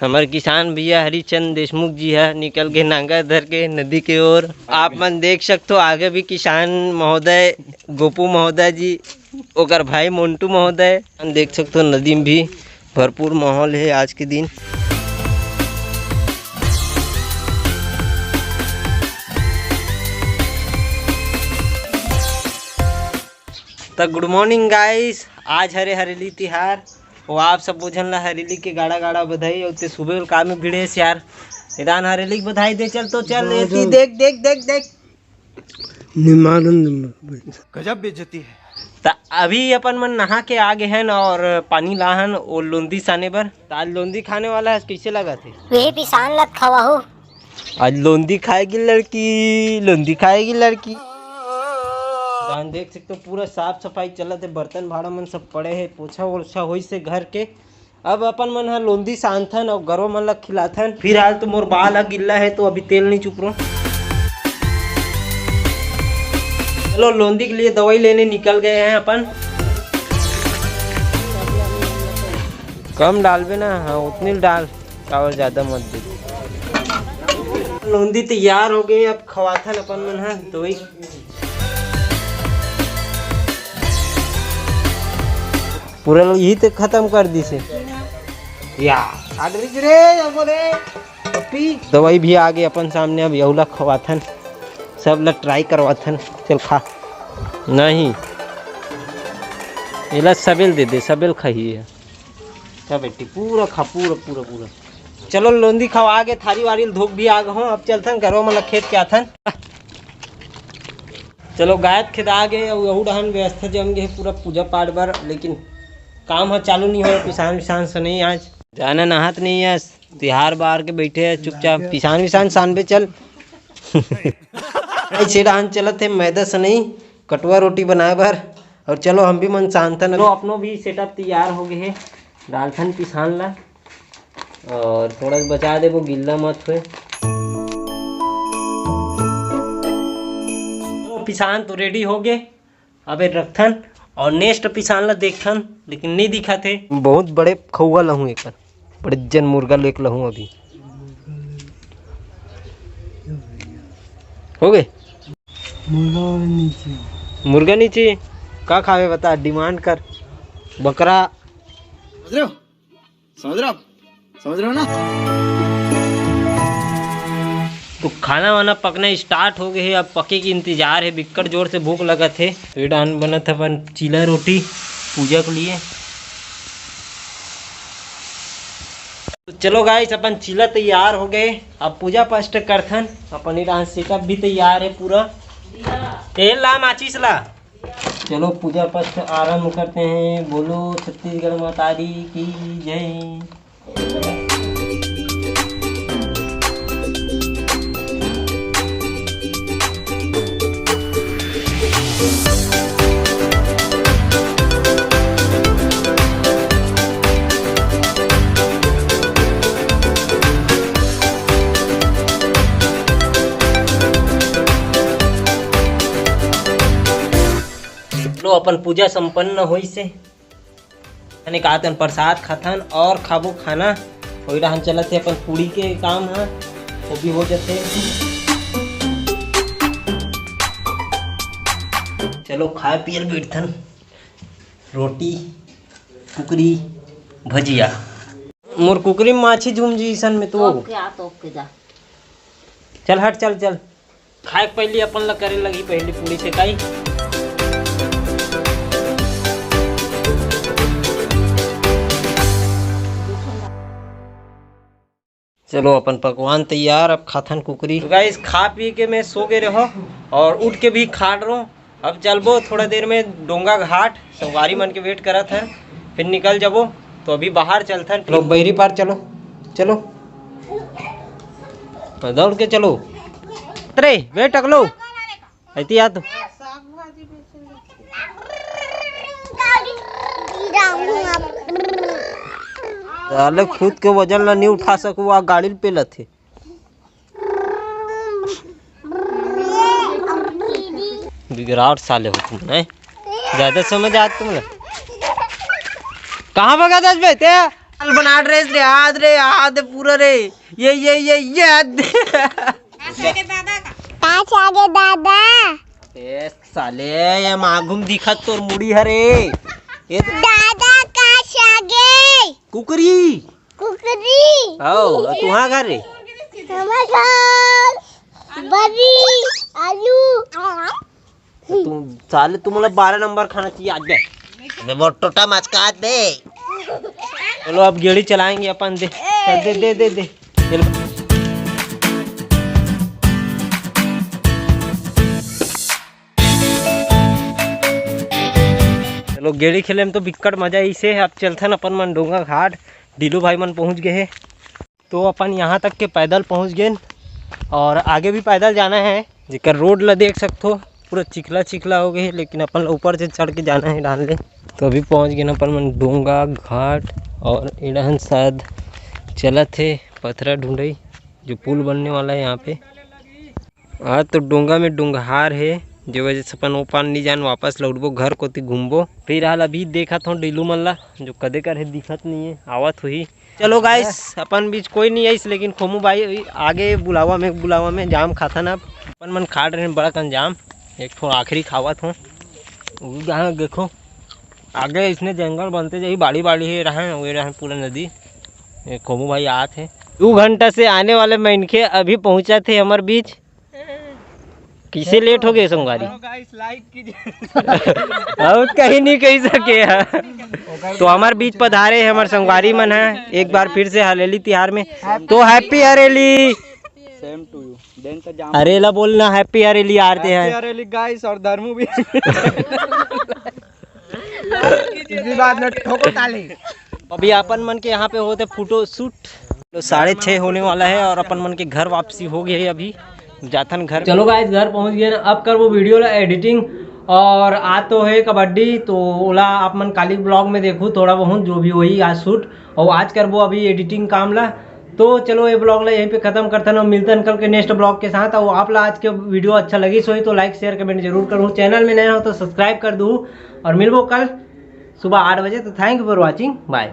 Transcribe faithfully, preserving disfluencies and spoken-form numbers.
हमर किसान भैया हरिचंद देशमुख जी ह निकल के नांगर धर के नदी के ओर। आप मन देख सकथो, आगे भी किसान महोदय, गोपू महोदय जी, ओकर भाई मोंटू महोदय। हम देख सकथो, नदी में भी भरपूर माहौल है आज के दिन। त गुड मॉर्निंग गाइस, आज हरे हरेली तिहार। वो आप सब झन ला हरेली के गाड़ा गाड़ा बधाई। और ते सुबह का में भिड़े यार, इदान हरेली के बधाई दे। चल तो चल, एती देख, देख, देख, देख। निमानंद। गजब बेइज्जती है। त अभी अपन मन नहा के आ गए हन और पानी लाहन वो लोंदी साने बर। त आज लोंदी खाने वाला है, कैसे लगा थे? वे पिसान लत खवाहू। आज लोंदी खाएगी लड़की, लोंदी खाएगी लड़की। गान देख सकते हो, पूरा साफ सफाई चलत है, बर्तन भाड़ा मन सब पड़े है, पोछा ओछा होइस हे घर के। अब अपन मन ह लोंदी सानथन और गरवा मन ला खिलाथन। फिलहाल तो मोर बाल ह गिल्ला है, तो अभी तेल नहीं चुपरो। चलो, लोंदी के लिए दवाई लेने निकल गए हैं अपन। कम डालबे ना, हाँ, उतनी डाल। चावल ज्यादा मत दे। लोंदी तैयार हो गए, अब खवाथन अपन मन ह दवाई। पूरा लोग यही तो खत्म कर दी से। या, आदमी रे, अब रे, पप्पी। दवाई भी आ गई अपन सामने, अब यहूला खवाथन, सब ला ट्राई करवाथन। चल खा। नहीं, एला सबेल दे दे, सबेल खाही है। खा बेटी, पूरा खा, पूरा, पूरा, पूरा। चलो, लोंदी खवा के थारी वारी धोक भी आ गए हो। अब चलथन घरों में खेत के आथन। चलो, गायत खेत आ गए, अउ यहू डहन व्यवस्था जम गए पूरा पूजा पाठ बर, लेकिन काम ह चालू नहीं हो, पिसान विसान से नहीं आज। जाना नहात नहीं है, तिहार बार के बैठे हैं चुपचाप, पिसान विसान सानबे चल। ऐसे डहन चलत है मैदा से नहीं, कटुआ रोटी बनाए बर। और चलो, हम भी मन सानथन। चलो, अपनो भी सेटअप तैयार हो गए है, डालथन पिसान ला। और थोड़ा सा बचा देबो, गिल्ला मत होए। तो पिसान तो रेडी हो गए, अबे रखथन और नेक्स्ट पिसान ला देखथन, लेकिन नहीं दिखा थे। बहुत बड़े खौआ लहूँ एकर, बड़े जन मुर्गा लेक लहूँ अभी। हो गए। मुर्गा नहीं चाहिए। मुर्गा नहीं चाहिए? का खावे बता, डिमांड कर। बकरा। समझ रहे हो? समझ रहे हो आप? समझ रहे हो ना? तो खाना वाना पकना स्टार्ट हो गए है, अब पके के इंतजार है, बिक्कट जोर से भूख लगत है। तो ये डान बनत है अपन चीला रोटी पूजा के लिए। तो चलो गाइस, अपन चीला तैयार हो गए, अब पूजा पाठ करथन। अपन ये डान सेटअप भी तैयार है पूरा। तेल ला, माचिस ला। चलो पूजा पाठ आरंभ करते हैं। बोलो छत्तीसगढ़ माता दी की जय। लो, अपन पूजा संपन्न होइस हे। अने का तन प्रसाद खाथन और खाबो खाना। वही रहन चलत हे अपन पूड़ी के काम ह, वो भी हो जथे। चलो खाए पियल बैठथन। रोटी, कुकरी, भजिया। मोर कुकरी में माछी झूम जी इसन में तो। ओके, आ तो ओके जा। चल हट, चल, चल। खाए के पहली अपन ला करे लगी पहली पूड़ी सेकाई। चलो अपन पकवान तैयार, अब खाथन कुकरी। तो गाइस, खा पी के मैं सो गए रहो और उठ के भी खाट रहो। अब चलबो थोड़ा देर में डोंगा घाट, संगवारी मन के वेट करत हन, फिर निकल जबो। तो अभी बाहर चलथन। लो बैरी पार चलो, चलो। दौड़ के चलो। अरे, वे टकलो। ऐती आ तो। साले खुद के वजन ला नहीं उठा सकू, आ गाड़ी ल पेलत हे। बिगड़ाट साले हो तुम, हैं? ज्यादा समझ आत तुम ना। कहाँ भगा दस बे ते? बना रहे रे, याद रे, याद पूरा रे। ये, ये, ये, ये। पाँच आगे दादा। ए साले, ये माघुम दिखत तोर मुड़ी हरे। ये दादा का आगे। कुकरी। कुकरी। आओ, तुहा घर रे। हमार घर। बरी। आलू। तुम साले, तुम लोग बारह नंबर खाना चाहिए आज। बे। अबे, वो टोटा मचका दे। चलो, अब गेड़ी चलाएंगे अपन। दे, दे, दे, दे, दे। चल। चलो, गेड़ी खेले में तो बिक्कट मजा इसे। अब चलथन अपन मन डोंगा घाट। डीलू भाई मन पहुंच गए हैं। तो अपन यहाँ तक के पैदल पहुँच गए और आगे भी पैदल जाना है। जेकर रोड ला देख सकथो, पूरा चिखला चिखला हो गए हे, लेकिन अपन ला ऊपर से चढ़ के जाना है डाल ले। तो अभी पहुँच गए अपन मन डोंगा घाट। और एड़हन शायद चलत हे पथरा ढूंढई, जो पुल बनने वाला है यहाँ पे। आज तो डोंगा में डोंगहार हे, जे वजह से अपन ओ पार नहीं जान, वापस लौटबो घर कोती घूमबो। फिर हाल अभी देखत हो डीलू मन ला, जो कदे कर हे दिखत नहीं है, आवत हुई। चलो गाइस, अपन बीच कोई नहीं आइस, लेकिन खोमू भाई आगे बुलावा में, बुलावा में जाम खाथन। अब अपन मन खाट रहे बड़ा कन जाम, एक ठो आखिरी खावत हो। उ जहाँ देखो आगे इसने जंगल बनते जाही, बाड़ी बाड़ी हे रहे, वे रहे पूरा नदी। ये खोमू भाई आत हे। दो घंटा से आने वाले मनखे अभी पहुँचा थे हमर बीच। किसे लेट हो गए संगवारी? गाइस, लाइक कीजिए। और कहीं नहीं कह सके हैं। तो हमार बीच पधारे हैं हमार संगवारी मन है, एक बार फिर से हरेली तिहार में। तो happy Hareli. Same to you. Then तो जाम। हरेला बोलना, हैप्पी हरेली आरते हैं। हरेली गाइस और धर्मू भी। इसी बात में ठोको ताली। अभी अपन मन के यहाँ पे होते फोटो शूट। तो साढ़े छः होने वाला है और अपन मन के घर वापसी हो गई है। अभी जाथन घर। चलो गाइस, घर पहुँच गए ना। अब करबो वीडियो ला एडिटिंग। और आज तो है कबड्डी, तो ओला आप मन काली ब्लॉग में देखू थोड़ा बहुत जो भी होही आज शूट। और आज करबो अभी एडिटिंग काम ला। तो चलो, ये ब्लॉग ला यहीं पे खत्म करथन और मिलथन कल के नेक्स्ट ब्लॉग के साथ। और आप ला आज के वीडियो अच्छा लगिस होही तो लाइक, शेयर, कमेंट जरूर करूँ। चैनल में नए हो तो सब्सक्राइब कर दू और मिलबो कल सुबह आठ बजे। तो thank you for watching, bye।